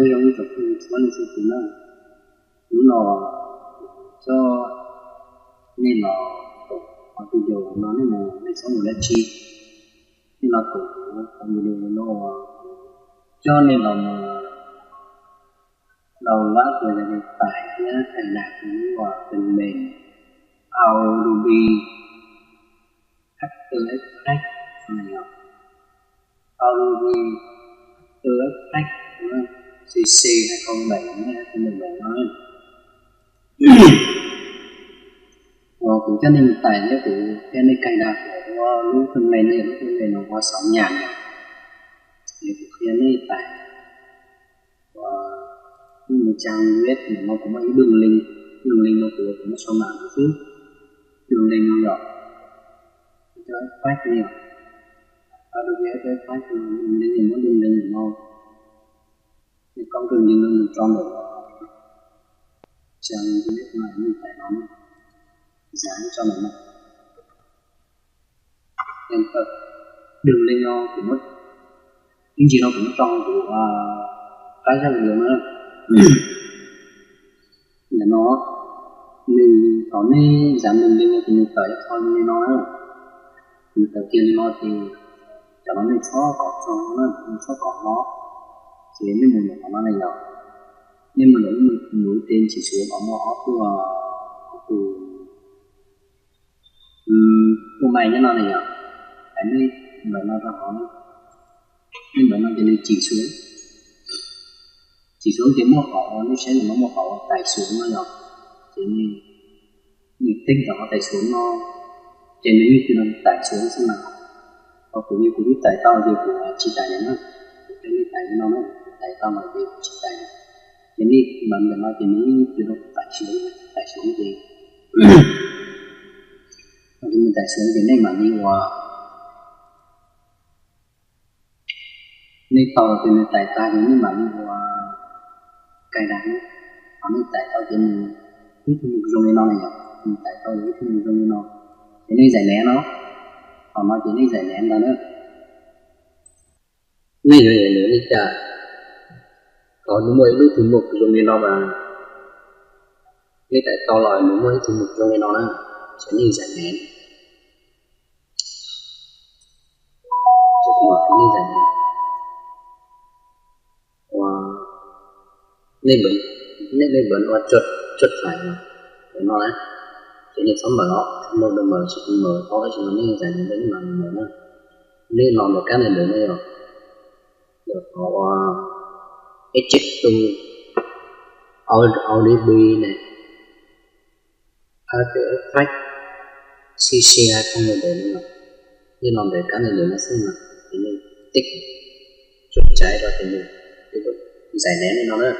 Nyob zoo ib tsoom phooj ywg txhua leej txhua tus na, hnub no coj nej los koom qhov video no nej mus nej txhob mus dab tsi, nej los koom kuv qhov video no coj nej los mus download los yog tias tải thiab cài đặt lub phần mềm Adobe After Effects no yog Adobe After Effects CC hai không bảy, hai không bảy no. Uas kuv coj nej mus tải thiab kuv qhia nej cài đặt ua lub phần mềm no, lub phần mềm no ua sáu nhạc no. Ces kuv qhia nej tải ua nej mus trang web no, kuv muaj ib đường link, đường link no kuv, kuv muab sau mam xwb. Đường link no yog cov effect no yog Adobe After Effects, đường link no, muab đường link no, nej copy đường link no mus tso ntawm trang web no, nej tải no, dán tso ntawm no. Đường link no kuv muab, ib ntsis no kuv muab tso kuv qab zaj video na. Ntawm no, nws thaum nej dán đường link no ces nws tawm ib qho li no na. Nws tawm kiag li no ces cov no nej txhob kom tso na, nej txhob kom no, ces nej mus ntawm qhov no na yog, nej mus ntawm lub mus tes chỉnh sửa qhov no, ob tug, ob tug ua mais nyob no na yog, hais nej ntawm no rau hauv, nej ntawm no ces nws chỉnh sửa, chỉnh sửa ces muaj qhov, nej saib ntawm no muaj qhov tải xuống no yog, ces nws tib rau qhov tải xuống no, ces nws yeej tsis tau tải xuống xwb na. Qhov kuv, kuv twb tải tau ces kuv tsis tải lawm na, kuv qhia nej tải li no na, kuv tải tau lawm ces kuv tsis tải lawm. Ces nej ntawm no ces nws yeej tsis tau tải xuống, tải xuống ces, tải xuống ces nej mam li ua, nej tau ces nws tải tag ces nej mam li ua cài đặt na. Thaum nej tải tau ces nws ib tug mus zoo li no na yog, nws tải tau ib tug mus zoo li no, ces nej giải nén no. Thaum no ces nej giải nén ntag na. Nej yuav giải nén li cas? Thaum nws muaj ib lub tus mus zoo li no mas, nej tải tau los nws muaj ib tug mus zoo li no na, ces nej giải nén. Ces kuv mam li giải nén. Ua, nej bấm, nej, nej bấm ua chuột, chuột phải no, no na. Ces nej txhob mở os, không được mở, chỉ cần mở thôi, tab sis mas nej giải nén ntawd nej mam li mở na. Nej los ntawm kab này lawm no yog, yog qhov ua Exit to Adobe ne, After Effects CC hai không mười bảy no, nej los ntawm kab này lawm no xwb mas, ces nej tik chuột trái rau ces nws giải nén li no na.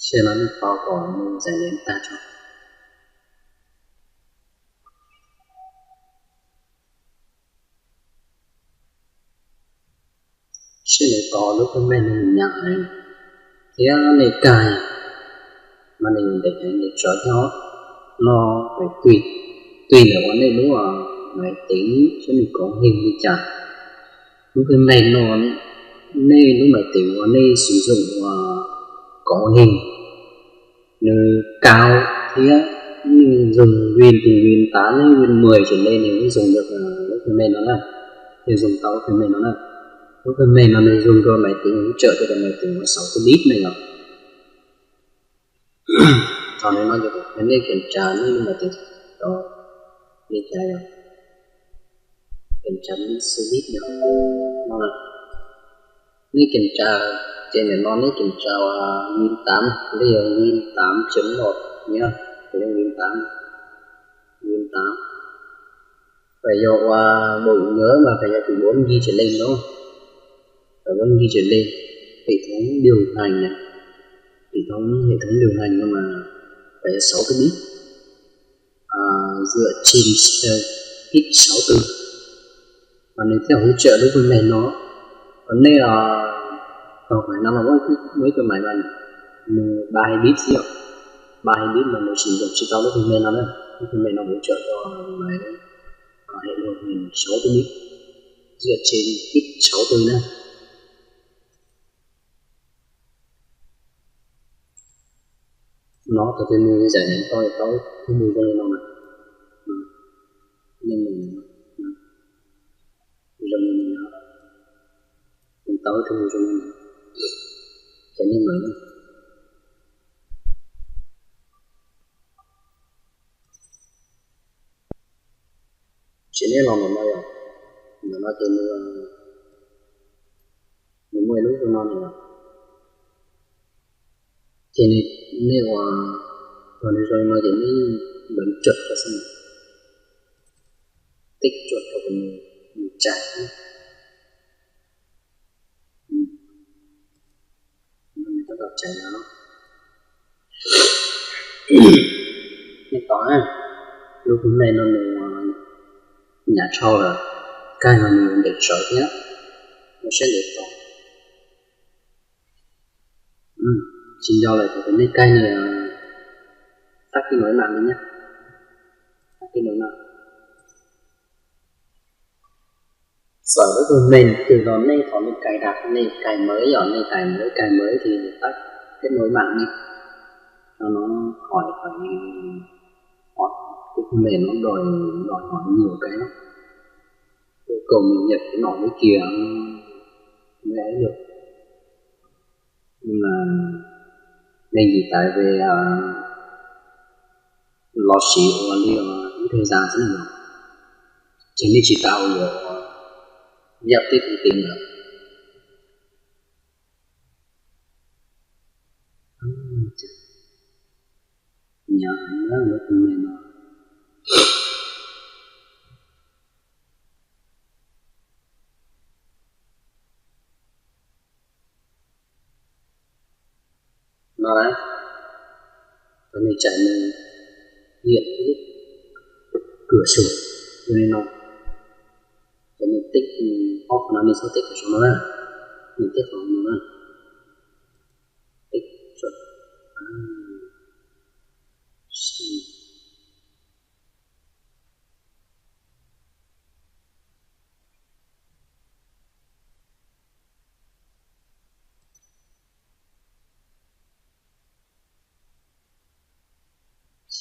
Seb no nej tos kom nws giải nén tag tso. Seb nws tos lub kab mej no mus nyam thiab nej kag mas nws ntev heev nws tso thiab os. No phải tùy, tùy ntawm uas nej lub máy tính seb nws cấu hình li cas. Lub kab mej no, nej lub máy tính uas nej sử dụng uas cấu hình nws cao thiab, nej dùng Win từ Win tám đến Win mười trở lên thì mới dùng được lub kab mej no na. Thì dùng tau lub kab mej no na. Lub kab mej no nws dùng cho máy tính hỗ trợ cho cái máy tính sáu tư bit này yog. Thaum no ces nej kiểm tra nej lub máy tính có li cas yog, kiểm tra micro:bit yog no. Nej kiểm tra, ces ntawm no nej kiểm tra Win tám, li yog Win tám chấm một nhá, ces Win tám, Win tám. Phải yog ua bộ nhớ mà phải yog từ bốn gi trở lên đó. Phải bốn gi trở lên. Hệ thống điều hành này. Hệ thống, hệ thống điều hành mà phải sáu tư bit. À, dựa trên, ờ, x sáu tư. Và nws thiaj hỗ trợ lub kab mej no. Còn nej, ờ, còn phải năm là với, với cái máy mà nws ba hai bit xíu. Ba hai bit mà nws sử dụng chỉ tao lub kab mej no đó. Lub kab mej no hỗ trợ cho máy, ờ, hệ điều hành sáu tư bit. Yog tsev ib tshauv twg na. No thaum twg nws zais neeg tau tau thiab mus zoo li no na. Nej mus zoo li no, tau thiab mus zoo li no, ces nej mus. Ces nej los ntawm no yom, ntawm no ces nws, nws muaj ib lub zoo no na. Ces nej ua, thaum nws zoo li no ces nej nplev cuam rau xwb, tib cuam rau kom nws tsaim. Tab tom tsaim no. Nej tos, lub kua me no nws nyav dhau lawm, kag no nws ntev tsawv thiab, no saib ntev tos. Tsis nco lawm, thaum nej kag no, tag kis no mam li nyab, tag kis no na. Txawm lub kua me twg los nej thov nej kais dab, nej kais mawv yom, nej kais mawv, kais mawv ces tag kis no mam li. No no, hỏi, hỏi, hỏi, cái phần mềm nó đòi, đòi hỏi nhiều cái lắm. Yêu cầu mình nhập cái nọ cái kia mới ấy được. Nhưng mà nên chỉ tải về, à, lò xì ua li ib thaj zas xwb no, ces nej tsis tau ua giao tiếp ua ti lawm. Nyav heev na lub kua me no. No na, thaum nws tsaim nws liam ib lub kua su zoo li no, ces nws tib, ob qhov no nws txhob tib qhov saum no na, nws tib qhov no na, tib,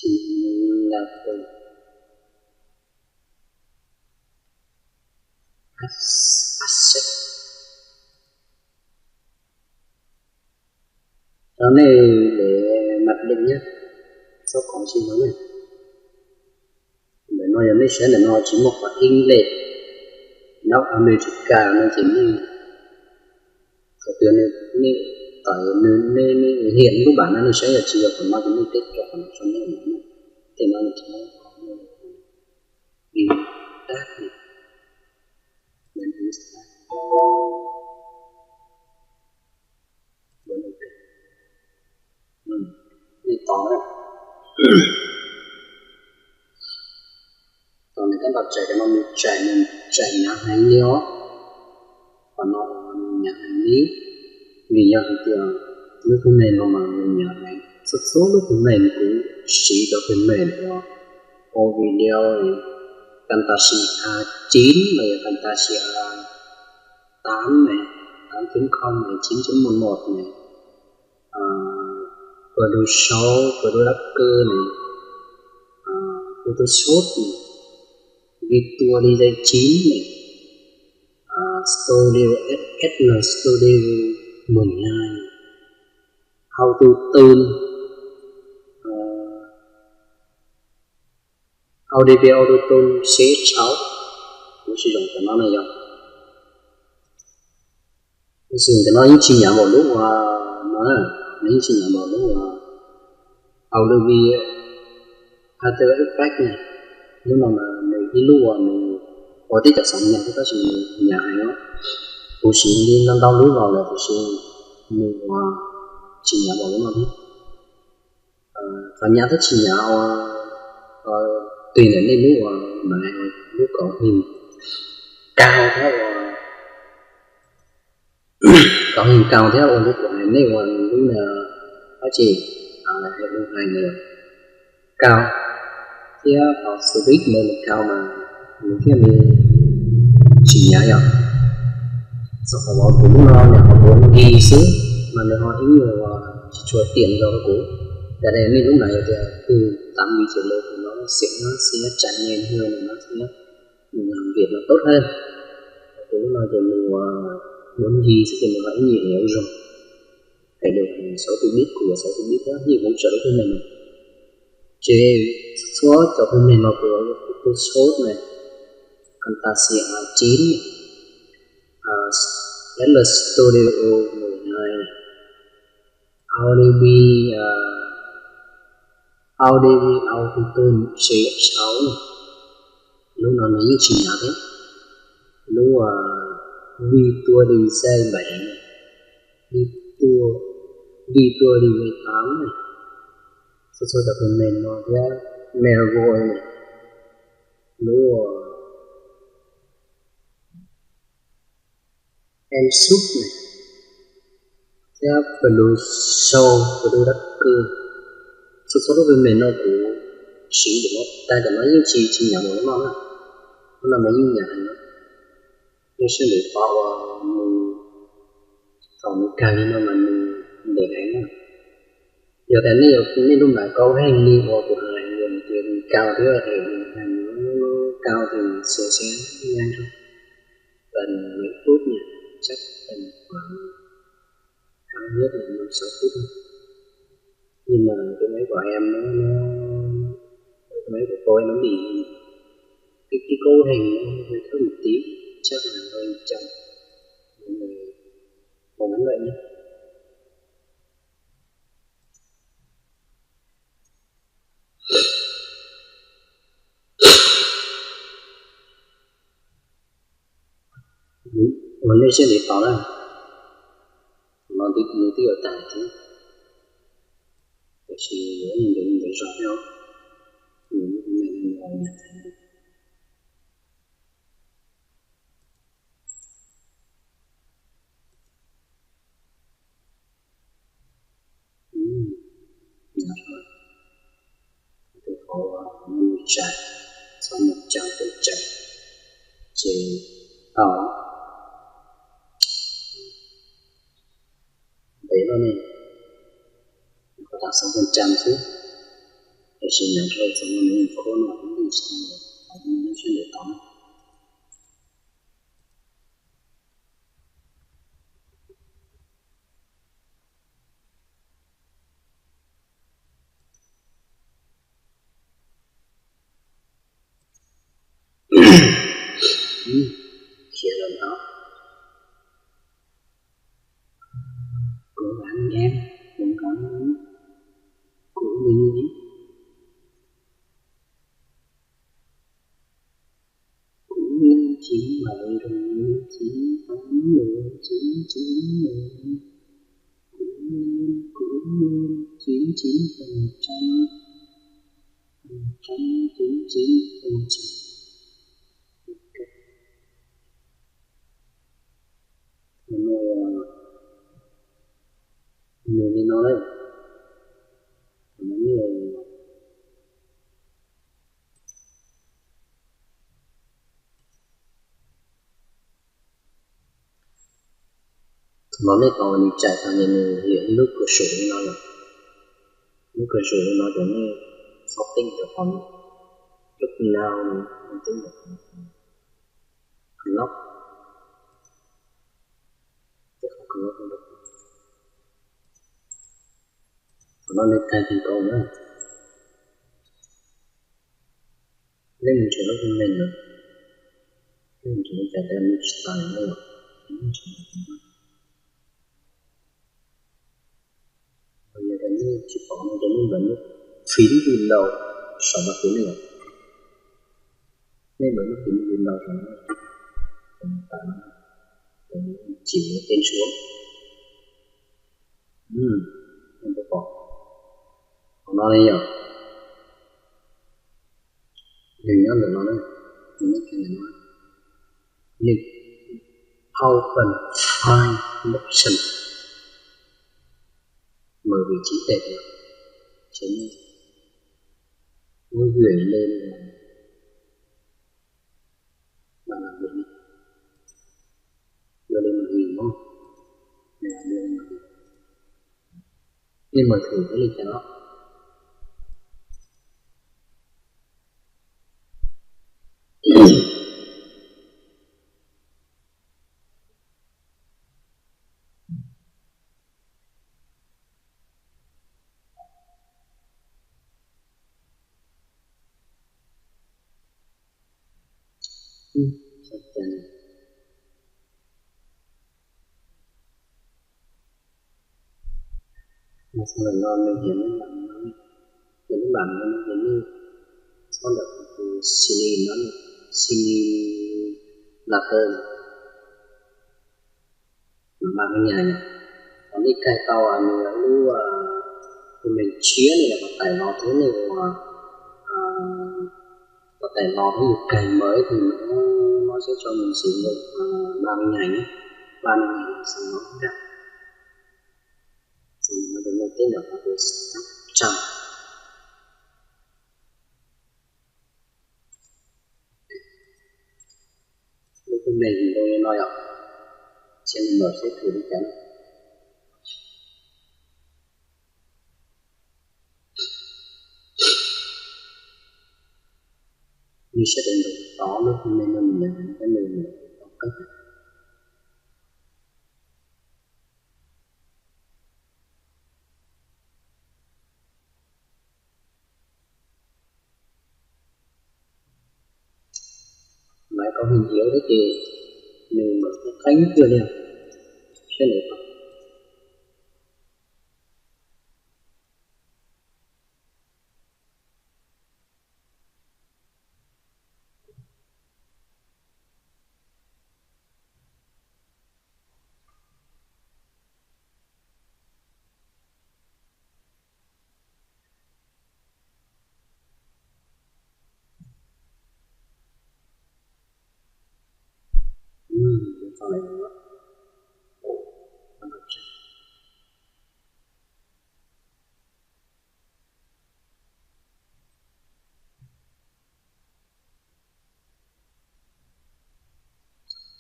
Singapore. Accept. Rau nej để mặc định nhé, txhob kov tsis no ne. Ntawm no yog nej saib ntawm no tsis muaj qhov English, North America no ces nej, thaum twg nej, nej tải, nej, nej hiển lub bản no nej saib yog tsis yog qhov no ces nej tib rau qhov no, ces no tsis muaj qhov English, nej tos na. Thaum nws tab tom tsaim, cov no nws tsaim, nws tsaim nyav heev li os. Qhov no nws nyav heev li, vim yog hais tias lub kua me no mas nws nyav heev. Txhua txhua lub kua me nws kuj siv cov kua me uas ua video Camtasia chín los yog Camtasia tám này, tám chấm không này, chín chấm một một này, Photoshop, Photoshop này, Photoshop này, Visualizer chín này, Studio F S R Studio mười hai, Auto Tune, Audio Auto Tune C sáu, kuv siv cov no na yog. Kuv siv cov no yeej tsis nyav npaum lub uas no, nws yeej tsis nyav npaum lub uas Adobe After Effects na. Lub no mas nws ib lub uas nws ua tib cov xov nyav thiab tab sis nws nyav heev os. Kuv siv li ntau ntau lub los lawm tiam sis nws ua tsis nyav npaum lub no thiab. Qhov nyav thiab tsis nyav ua, tùy ntawm nej lub uas, lub kom him kau thiab ua, kom him kau thiab ua lub kom hais nej ua lub na, dab tsi, lub hais kau thiab speed ntawd nws kau mas nws thiaj li Tsis nyav yom. Txog qhov uas kuv lub no nws ho ua nkis xwb, mas nws ho ib nyuag tsis tshua tiam nrog rau kuv. Yog li nej lub mas yog tias twg tav nkis ces lawv hu no xiam no xiam tsam nyem hu no xiam, nws làm việc nó tốt hơn. Kuv lub no ces nws ua ua nkis xwb ces nws ho ib nyuag ua zoo. Hais được sáu mươi bit, kuv yuav sáu mươi bit đó, nhưng hỗ trợ lub phần mềm no. Ces txhua cov phần mềm no kuv yuav Photoshop này, Camtasia chín này, FL Studio mười hai này, Adobe, uh, Adobe Audition C sáu này. Lub no nws yeej tsis nyav thiab. Lub uh, Visualizer bảy này, Visual, Visualizer tám này, txhua txhua cov phần mềm no thiab, Merevoy này, lub uh, Ensub này, thiab Photoshop, Photoshop Darker. Txhua txhua lub phần mềm no kuv siv cov no tag cov no yeej tsis tsis nyav npaum lub no na. Lub no mas yeej nyav heev na. Nej sawv daws pom uas nws, thaum nws kag li no mas nws ntev heev na. Yog tias nej, nej lub mas kaub heej li uas kuv hais tias nws kag thiab es nws kag ces xav xav nyab rau, tầm mười phút nha, chắc tầm khoảng cao nhất là năm sáu phút thôi. Nhưng mà cái máy của em nó, nó cái máy của tôi nó bị cái cái cấu hình nó hơi thấp một tí, chắc là hơi chậm. Mọi người cố gắng đợi nhé. Ua nej siab ntev tos na, no nws twb yuav tag thiab, tiam sis yuav ib ntawd ntawd zog thiab, nws nws nws nws Tus hauv no nws tsam, txog nws tsam tus tsam, ces tau ntev lawm ne, qhov tas xov ntseeg tsam xwb, tiam sis nws rau xov no nws yeej khuab no, nws yeej tsis tau, nws siab ntev tos. Khiav lawm no. Cố gắng nhé, cố gắng, cố gắng. Cũng như chín bảy rồi, chín tám rồi, chín chín rồi. Cũng như, cũng như chín chín phần trăm, phần trăm, chín chín phần trăm. Ok. Nws, nws li no lawm. Nws Thaum no nej pom nws tsaim tau ces nws liam ib lub kua su li no yom. Lub kua su li no ces nej xob teeb rau qhov lub nau no, nej teeb rau qhov clock, ces qhov clock no. Qhov no nej tag kis kaus na. Nej mus nrhiav lub me no, nej mus nrhiav li cas tias nws tsis tau na, nej mus nrhiav li cas. Yog tias nej tsis pom no ces nej npawm lub phím lub laus saum no kuv ne yom. Nej npawm lub phím lub laus saum no, tawm no, tawm no, chim no, ten suav. Nej puas pom? Qhov no ne yom, nws nyob ntawm no na, nws nyob ntawm no. Nws open file option, mở vị trí tệp, ces nej muab gửi lên là bạn làm việc này. Nej mus thử thiab li cas los. Mas sau ntawm no nws hiav lub npam no, hiav lub npam no ces nej txhob ntawm tus Siri no, Siri Later, mas npam me nyuam yom. Thaum nej kaij tau nws lub tus me tshiab no kom tải los thiab nej ua, kom tải los thiab yus kaij mawj ib tug no, no xyov tso mus xim nkaus npam me nyuam, npam me nyuam xim no thiab. Xim no tus me teb ntawm qhov tus sab tsa. Lub kub neeg ntoo li no yom, ces nws mam saib thwm li cas no. Nws saib tus ntoo tod lub kub neeg no nws yog nws tau qeeb. Lawv tau hwj hiav thiab ces nws mam qeeb kiag li. Saib lawv tau.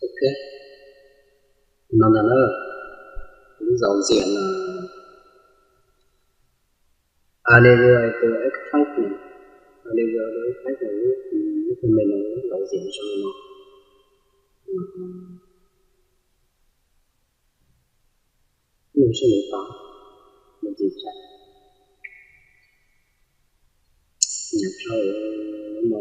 Ok, no ntag na, lub zauv ziam no, Alias Visual Effects no, Alias Visual Effects no, lub, lub kub neeg no lub zauv ziam zoo li no. Nws saib nws tau, nws tsis tsam, nyav dhau no.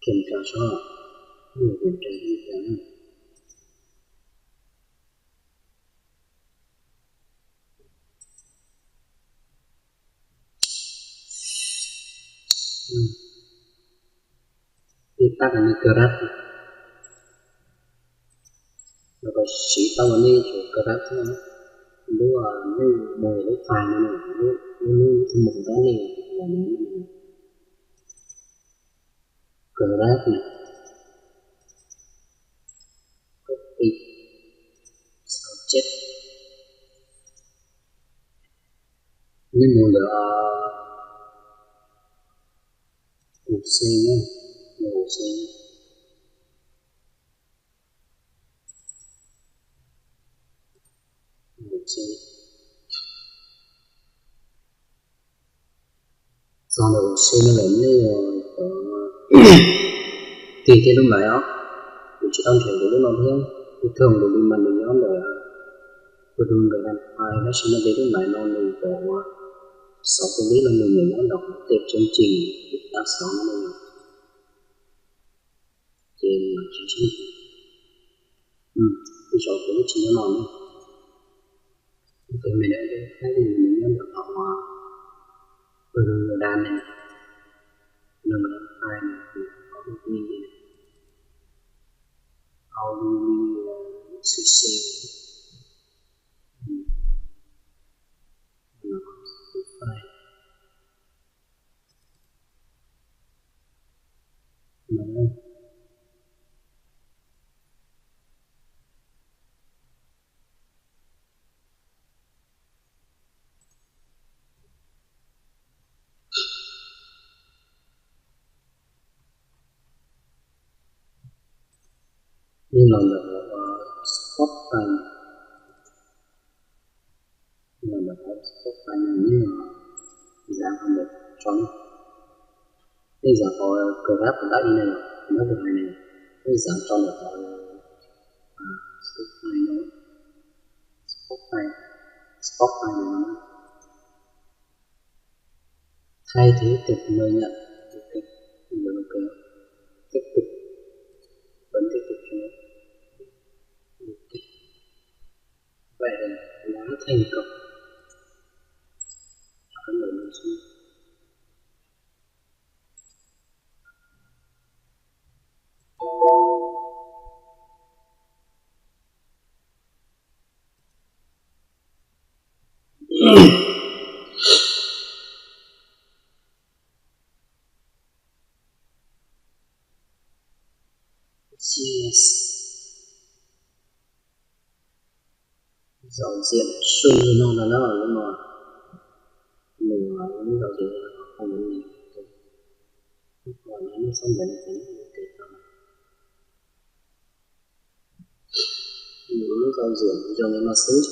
Kiểm tra saib, kiểm tra li cas. Tab tom nws graph, los kom siv tau los nej tsum graph xwb. Lub, nej mus lub file no, lub, lub, lub mus tab nej los graph no, copy, subject, nej mus ntawm U C na, mus U C, mus U C. Txog ntawm U C no lawm nej cov tig thiab lub maiv os. Kuv tsis tau nrhiav kuv lub no thiab, kuv thooj lub li mas nws nyob ntawm, kuv tus ntawm file tab sis mas tig lub maiv no nws cov uas xov tus lib no nws nyob ntawm qhov tias chương trình tab xov no no. Ces mas tsis ntsib. Ib zaug kuv lub tsis nyob no na. Tus me no thiab li nws nyob ntawm qhov uas Bermuda ne, Bermuda file ne, Adobe, Adobe C C, file. Ntawm Spotify, ntawm Spotify no nej zaam ntawm tso, nej zaam qhov kawg hab pum dab i na, nab pum hais ne, nej zaam tso ntawm qhov Spotify no, Spotify, Spotify no. Thay thế tục lợi nhận, ok, rồi ok, tiếp tục, bấm tiếp tục cho nó, ok. Vậy là đã thành công. Cho các bạn nội dung. Yes. Giao diện su no là nó là nó, mình là nó giao diện là không có gì. Còn nó không phải là cái gì. Nws lub giao diện zoo li no xwb.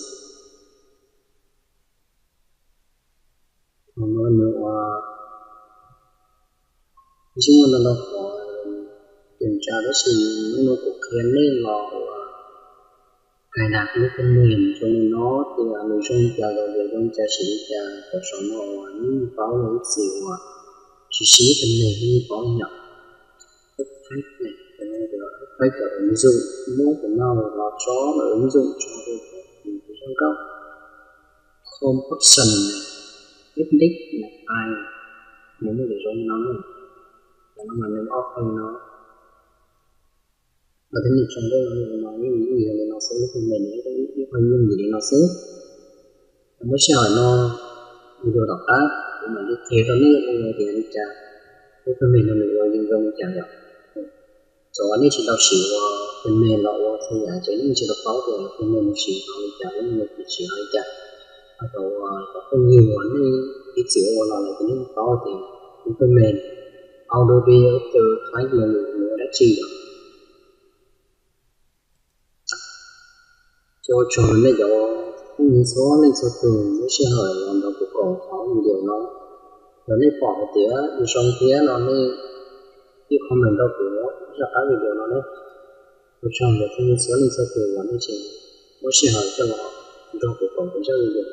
Qhov no nws ua ntsej muag no los qhov kiểm tra, tab sis hnub no kuv qhia nej los ua cài đặt lub phần mềm zoo li no tias nws zoo li cas, los yog zoo li cas, siv li cas, kom saum no uas nej paub los ib txhis uas siv siv phần mềm nej paub li yom. Effect này, effect là ứng dụng, muab cov no los tso là ứng dụng cho tôi có một cái trang web. Home option này, edit này, ai, nws muaj cov zoo li no na. Cov no mas nws off li no. Mas thiab nws tso nqaij no, nws yog li no xwb, lub phần mềm no ib qho yooj yim li no xwb. Muab sij hawm no, video tom qab kuv mam li qhia rau nej ua tias li cas, lub phần mềm no nws ua yeej zoo li cas yom. Txawm nej tsis tau siv ua phần mềm los ua txhua yam ces nej tsis tau paub tias phần mềm nws siv hauv li cas, lub nws siv hauv li cas. Ho tau ua cov phooj ywg uas nej ib txwm ua los lawm ces nej paub tias lub phần mềm Adobe After Effects no nws ua dab tsi yom. Ces ua tsaug nej cov phooj ywg txhua leej txhua tus muab sij hawm los nrog kuv koom qhov video no. Yog nej pom hais tias nws zoo thiab no nej ib comment rau kuv zaj qab video no na. Ua tsaug ntawm phooj ywg txhua leej txhua tus uas nej tseem muab sij hawm coj los nrog kuv koom kuv zaj video.